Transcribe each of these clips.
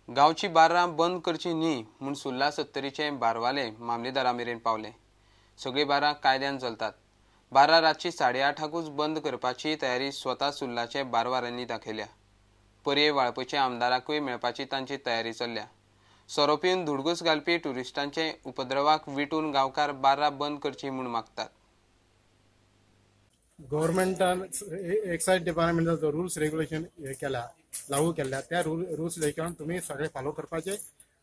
गांवची बार्रां बंद करची न्ही म्हूण सुर्ला सत्तरीचे बारवाले मामलेदारा मेरेन पावले. सगळीं बार्रां कायद्यान चलतात. बार्रां रातची 8:30 बंद करपाची तयारी स्वता सुर्लाचे बारवारांनी दाखयल्या. पर्ये वाळपयचे आमदाराकूय मेळपाची तांची तयारी चल्ल्या. सोरो पिवन धुडगूस घालपी ट्युरिस्टांचे उपद्रवाक विटून गांवकार बार्रां बंद करची म्हूण मागतात. गव्हर्मेंटान एक्सायज डिपार्टमेंटाचो रुल्स रेग्युलेशन हे केला, लागू केल्या, त्या रुल्स रेग्युलेशन तुमी सगळे फॉलो करपाचे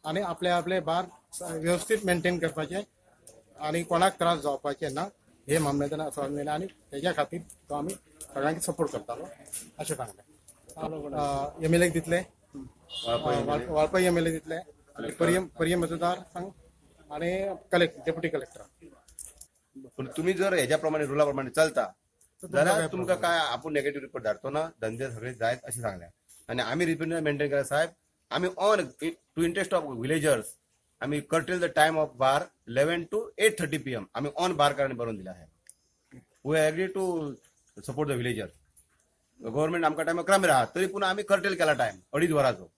आनी आपले आपले बार व्यवस्थीत मेंटेन करपाचे आनी कोणाक त्रास जावपाचे ना हे मामलेदारान सांगलें आनी तेज्या खातीर तो आमी सगळ्यांक सपोर्ट करतालो अशें सांगलें. एम एल एक दितले, वाळपय एम एल ए दितले, पर्यें मतदार संघ आनी कलेक्टर, डेप्युटी कलेक्टर. पण तुम्ही जर ह्याच्या प्रमाणे रुला प्रमाणे चलता जाल्यार तुमकां काय आपूण नेगेटिव्ह रिपोर्ट धाडचो ना, धंदे सगळे जायत अशें सांगलें. आनी आमी रिपोर्ट मेंटेन केला साहेब, आमी on to interest of villagers आमी curtail the time of bar 11 to 8:30 PM आमी ऑन बार कारण बरोवन दिला साहेब. We agree to support the villager. Government आमकां टायम 11 मेरेन आहा, तरी पूण आमी कर्टेल केला टायम 2.5 वरांचो.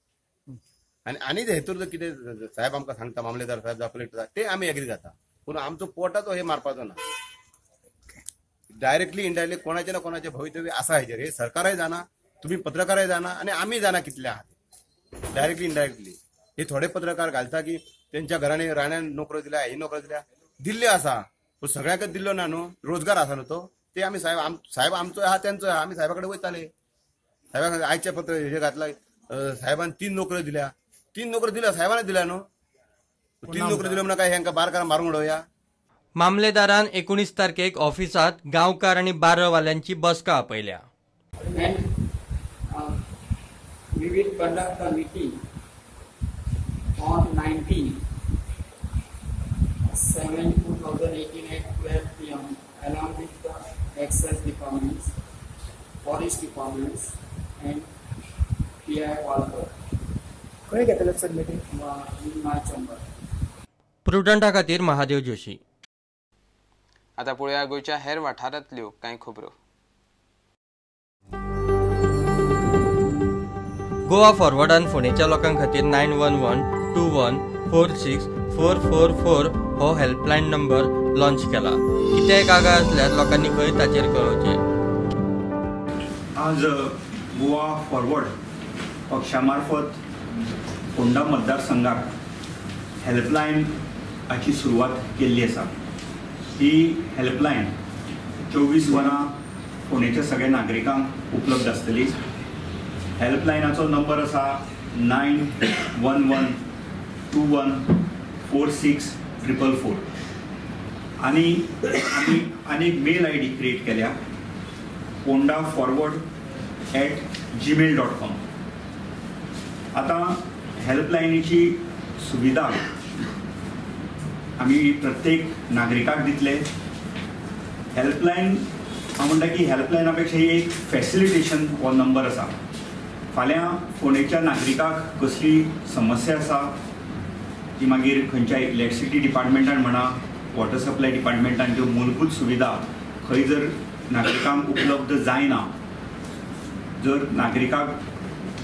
आनी आनी हेतूर जर कितें साहेब आमकां सांगता, मामलेदार साहेब जावं कलेक्टर साहेब, ते आमी एग्री जाता, पूण आमचो पोटाचो हे मारपाचो ना. डायरेक्टली इनडायरेक्टली कोणाचे ना कोणाचे भवितव्य आसा हेजेर, हे सरकारय जाणा, तुमी पत्रकारय जाणा आनी आमी जाणा कितले आहात. डायरेक्टली इनडायरेक्टली हे थोडे पत्रकार घालता की तेंच्या घरांनी राण्यान नोकऱ्यो दिल्या, ही नोकऱ्यो दिल्या, दिल्ल्यो आसा, पूण सगळ्यांकच दिल्लो ना न्हू, रोजगार आसा न्हू तो. ते आमी साहेब, साहेब आमचो आहा, तेंचो आहा, आमी साहेबा कडेन वयताले. साहेबाक आयचे पत्र हे घातला, साहेबान 3 नोकऱ्यो दिल्या, 3 नोकऱ्यो दिल्या साहेबान दिल्या न्हू, 3 नोकऱ्यो दिल्यो म्हणून काय हेंकां बारकारां मारून उडोवया. मामलेदारान 19 तारखेक ऑफिसात गांवकार आनी बारवाल्यांची बसका आपयल्या. And we will conduct a meeting on 19/7/2018 at 12 p.m. along with the excise departments, forest departments and PI Valpoi. खंय घेतले sir meeting? In my chamber. प्रुडंटा खातीर महादेव जोशी. आता पळोवया गोंयच्या हेर वाठारांतल्यो कांय खबरो. गोवा फॉरवर्डान फोंडेच्या लोकां खातीर 9112146444 हो हेल्पलायन नंबर लॉन्च केला. कितेंय कागाळ आसल्यार लोकांनी खंय ताचेर कळोवचें. आज गोवा फॉरवर्ड पक्षा मार्फत फोंडा मतदारसंघाक हेल्पलायन हाची सुरवात केल्ली आसा. ही हेल्पलायन 24 वरां फोंडेच्या सगळ्या नागरिकांक उपलब्ध आसतली. हेल्पलायनाचो नंबर आसा 9112146444. आनी आमी आनी एक मेल I D create केल्या, pondaforward@gmail.com. आतां हेल्पलायनीची सुविधा आमी प्रत्येक नागरिकाक दितले. हेल्पलायन हांव म्हणटा की हेल्पलायना पेक्षा ही एक फॅसिलिटेशन हो नंबर आसा. फाल्यां फोंडेच्या नागरिकाक कसली समस्या आसा ती मागीर खंयच्या इलेक्ट्रिसिटी डिपार्टमेंटान म्हणा, वॉटर सप्लाय डिपार्टमेंटान ज्यो मूलभूत सुविधा खंय जर नागरिकांक उपलब्ध जायना, जर नागरिकाक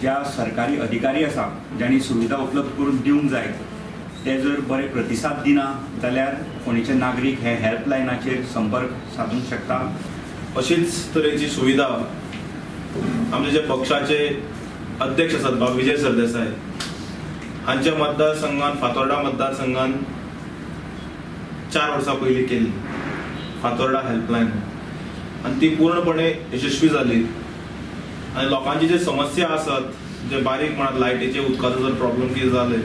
ज्या सरकारी अधिकारी आसा जांणी सुविधा उपलब्ध करून दिवंक जाय ते जर बरे प्रतिसाद दिना जाल्यार फोंडेचे नागरीक हे हेल्पलायनाचेर संपर्क सादूंक शकता. अशीच तरेची सुविधा आमचे जे पक्षाचे अध्यक्ष आसात बाब विजय सरदेसाय हांच्या मतदारसंघान, फातोर्डा मतदारसंघान 4 वर्सां पयलीं केल्ली फातोर्डा हेल्पलायन, आनी ती पूर्णपणे यशस्वी जाली. आनी लोकांची जे समस्या आसात, जे बारीक म्हणात लायटीचे, उदकाचो जर प्रॉब्लम कितें जाले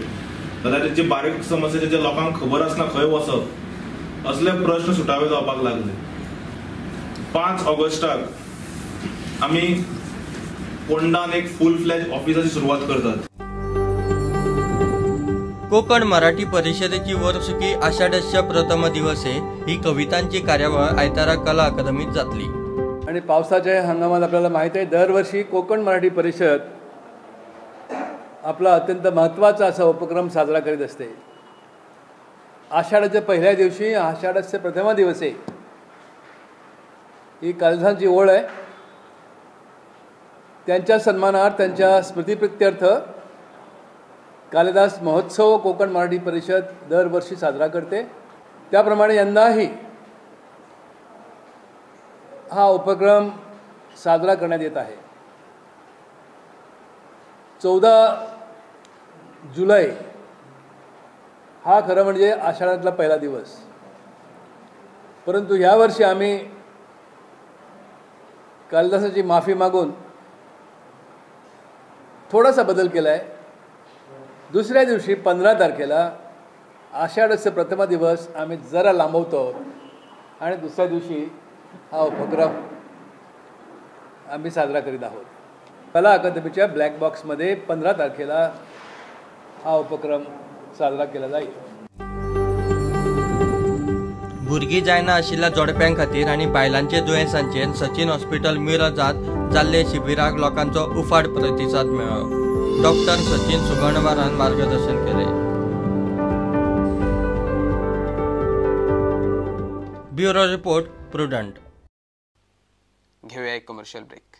जाल्यार तेची बारीक समस्या जे लोकांक खबर आसना खंय वचप, असले प्रश्न सुटावे जावपाक लागले. 5 ऑगस्टाक आमी फोंडान एक फूल फ्लॅज ऑफिसाची सुरवात करतात. कोकण मराठी परिषदेची वर्सुकी आषाढस्य प्रथम दिवसे ही कवितांची कार्यावळ आयतारा कला अकादमीत जातली. आणि पावसाच्या हंगामात आपल्याला माहिती आहे दरवर्षी कोकण मराठी परिषद आपला अत्यंत महत्त्वाचा असा उपक्रम साजरा करीत असते. आषाढाच्या पहिल्या दिवशी आषाढस्य प्रथम दिवसे ही कालिदासांची ओळ आहे. त्यांच्या सन्मानार्थ, त्यांच्या स्मृतिप्रित्यर्थ कालिदास महोत्सव कोकण मराठी परिषद दरवर्षी साजरा करते. त्याप्रमाणे यंदाही हा उपक्रम साजरा करण्यात येत आहे. 14 जुलै हा खरं म्हणजे आषाढातला पहिला दिवस, परंतु यावर्षी आम्ही कालिदासाची माफी मागून थोडासा बदल केला आहे. दुसऱ्या दिवशी 15 तारखेला आषाढस्य प्रथम दिवस आम्ही जरा लांबवतो आहोत आणि दुसऱ्या दिवशी हा उपक्रम आम्ही साजरा करीत आहोत. कला अकादमीच्या ब्लॅक बॉक्समध्ये 15 तारखेला हा उपक्रम साजरा केला जाईल. भुरगीं जायना आशिल्ल्या जोडप्यां खातीर आनी बायलांचे दुयेंसांचेर सचिन हॉस्पिटल मिरजांत जाल्ले शिबिराक लोकांचो उफाट प्रतिसाद मेळ्ळो. डॉक्टर सचिन सुगणवारान मार्गदर्शन केले. Bureau report, Prudent. घेऊया एक कमर्शियल ब्रेक.